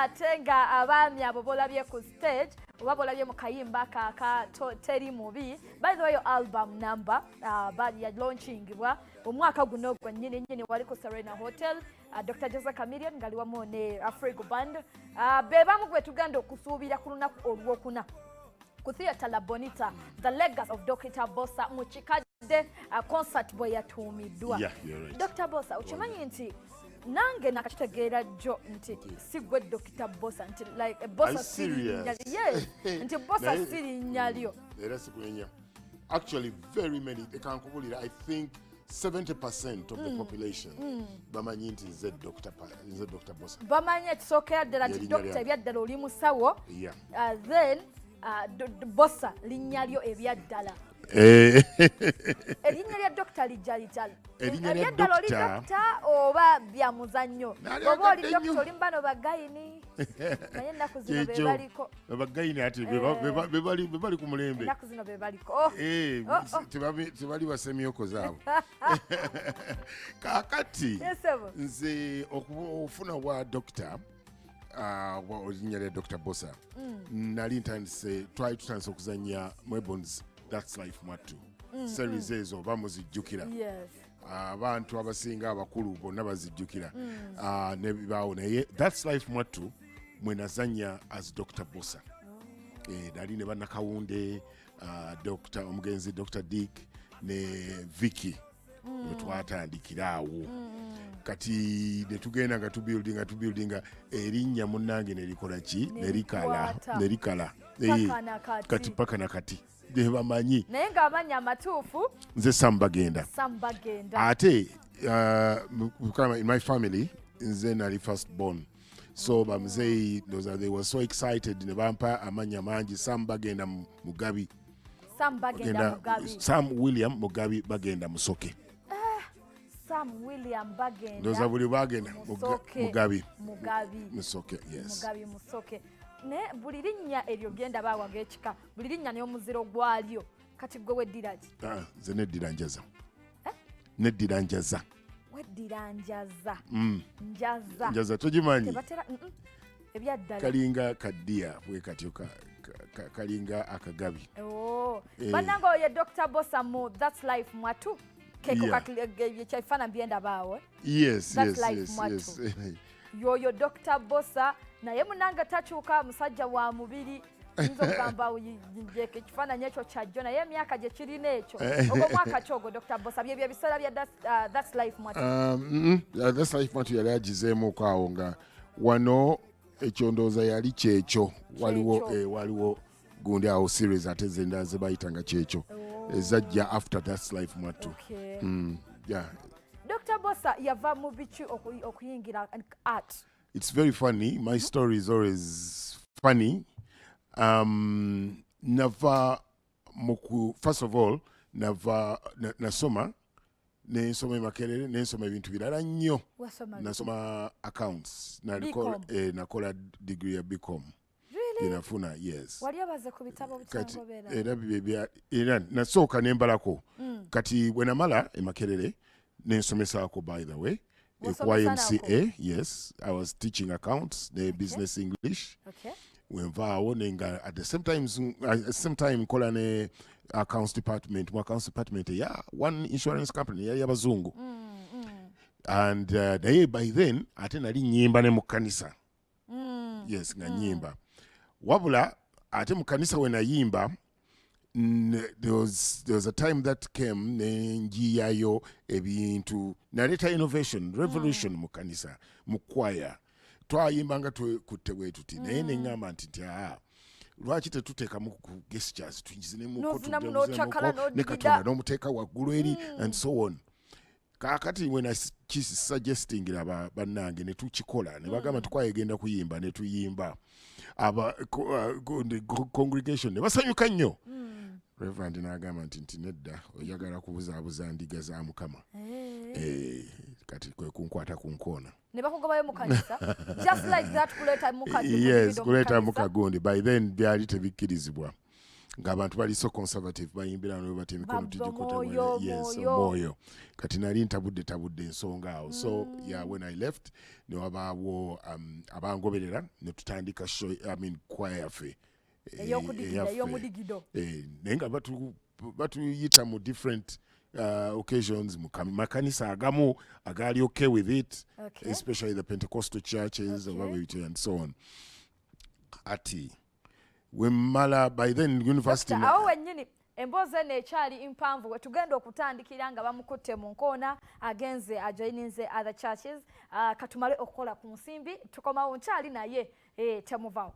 Ate nga abaami abo bolabye ku stage oba bolabye mu kayimba kaka Teri Mubi. By the way, yo album number ya launchingibwa omwaka guno gwennyini nnyini, wali ku Serena Hotel. Dr Jose Chameleone ngali wamu ne Afrigo Band. Be bamu gwe tugenda okusuubira ku lunaku olwokuna ku Theatre La Bonita, The Legacy of Dr Bosa mu kikadde concert bwe yatuumiddwa. Yeah, you're right. Dr Bosa, okimanyi nti nange nakakitegeera jjo nti si gwe Dr Bosa, nti like Bosa si linnya? Yes, nti Bosa si linnya lyo. Era sikunenya. Actually, very many, leka nkubulira, I think 70% of the population bamanyi nti nze Dr Bosa. Bamanyi ekisookera ddala nti dokita ebyaddala oli musawo. Then Bosa linnya lyo ebyaddala? Eh. Erinnya lya dokita lijja litya? Erinnya lya Ebyaddala oli doctor? Dokita oba bya muzannyo? Oba oli Nalyagadde dokita nnyo. oli mubano bagayini, naye ennaku zino be Kyekyo. baliko. Babagayini ate be bali ku mulembe. Ennaku zino be baliko. Oh, Eh, oh. Tebali basemyoko zaabwe kaakati. Yes, sir. Nze okufuna obwa dokita, erinnya lya Dr Bosa, nali ntandise, twali tutandise okuzanya Mwebons That's Life Mwattu series ezo, oba muzijjukira. Yes. Abantu abasinga abakulu bonna bazijjukira. Ah, nebibaawo, naye That's Life Mwattu mwe nazanya as Dr Bosa. Eh, nali ne bannakawunde, Dr omugenzi Dr Dick ne Vicky, we twatandikira awo. Kati netugenda nga tubuildinga erinnya, munnange, nerikola ki, nerikala. Nerikwata. Nerikala. Paka Eh, na kati. Kati paka nakati bamanyi. Naye ng'amannya amatuufu? Nze Sam Bagenda. Sam Bagenda. Ate in my family nze nali first born, so bamuzeeyi ndowooza they were so excited ne bampa amannya mangi, Sam Bagenda Mugabi. Sam Bagenda Mugabi. Sam William Mugabi Bagenda Musoke. Sam William Bagenda Ndowooza buli bagenda Musoke. Mugabi. Mugabi. Musoke, yes. Mugabi Musoke. Naye buli linnya eryo genda baawa g'ekika, buli linnya n'omuziro gwalyo. Kati gwe weddira ki? Ah, nze neddira Njaza, neddira Njaza. Weddira Njaza? Njaza. Njaza togimanyi? Tebatera Ebyaddala. Kalinga kaddiya bwe katyo, kalinga akagabi. Oh. Eh. Bannange, oyo ye Dr Bosa mu That's Life Mwatu keko. Kyekifaananyi byendabaawo. Yes. That's Yes. Life Yes. Mwatu. Yes. Yoyo Dr Bosa, naye munange takyuka, musajja wa mubiri. Yinza okugamba ekifaananyi ekyo kyajjo, naye emyaka gye kirina ekyo, ogwo mwaka ki ogwo, Dr Bosa? Byebyo ebiseera bya That's Life Mwatu? That's Life Mwatu yali agizeemuko awo, nga wano ekyo ndowooza yali kyekyo waliwo. Kyekyo. Eh, waliwo gundi awo series ate zendala ze bayitanga kyekyo, ezajja after That's Life Mwatu. Okay. Yeah. Dr Bosa yava mu biki okuyingira art? It's very funny, my story is always funny. Nava muku, first of all nava nasoma, nensoma e Makerere, nensoma ebintu birala nnyo. Wasoma? Nasoma accounts. Nakola, BCom. eh, nakola degree ya BCom. Really? Gyenafuna, yes. Wali obaze ku bitabo? Kati Bukyangobera. Era era nasooka nembalako. Kati bwe namala e Makerere nensomesaako, by the way, e ku Wasomesa? YMCA. Yes, I was teaching accounts ne business English. Wenvaawo nenga at the same time nkola ne accounts department, mu accounts department ya one insurance company yali abazungu. And naye by then ate nali nyimba ne mu kkanisa. Yes, nga nyimba. Wabula ate mu kanisa we nayimba, there was a time that came nenjiyayo ebintu, naleeta innovation, revolution mu kanisa. Mu kwaya twayimbanga twekutte bwe tuti, naye neŋŋamba nti aa, lwaki tetuteekamu ku gestures, tuzinemuko, N'ozinamu, tudde, n'okyakala, ozinemuko, ne n'odigida. Katonda n'omuteeka waggulu eri and so on. Kaakati when I kisuggestingira bannange ne tukikola, ne bagamba nti kwaya egenda kuyimba, ne tuyimba. Aba congregation ne basanyuka nnyo. Reverend n'agamba nti nedda, oyagala kubuzaabuza ndiga za Mukama. Eh, kati kwe kunkwata ku nkoona. Ne bakugobayo mu kanisa just like that, kuleeta Yes, kuleeta mukagundi. By then byali tebikkirizibwa. Ng'abantu bali so conservative, bayimbira no bati emikono Babba tugikutte. Omwoyo, Yes, omwoyo. Omwoyo. Kati nali ntabudde tabudde ensonga awo. So yeah, when I left, ne wabaawo abangoberera ne tutandika show, I mean, choir yaffe. Ey'okudigida, Eyaffe. Ey'omudigido. Naye nga batuyita mu different occasions mu makanisa agamu agaali okay with it, especially the Pentecostal churches oba bwebityo and so on. Ati wemmala, by then university Doctor, awo wennyini emboozi eno ekyali mpanvu. Wetugenda okutandikira nga bamukutte mu nkoona, agenze ajoininze other churches. Katumale okukola ku nsimbi, tukomawo nkyali naye. Temuvaawo.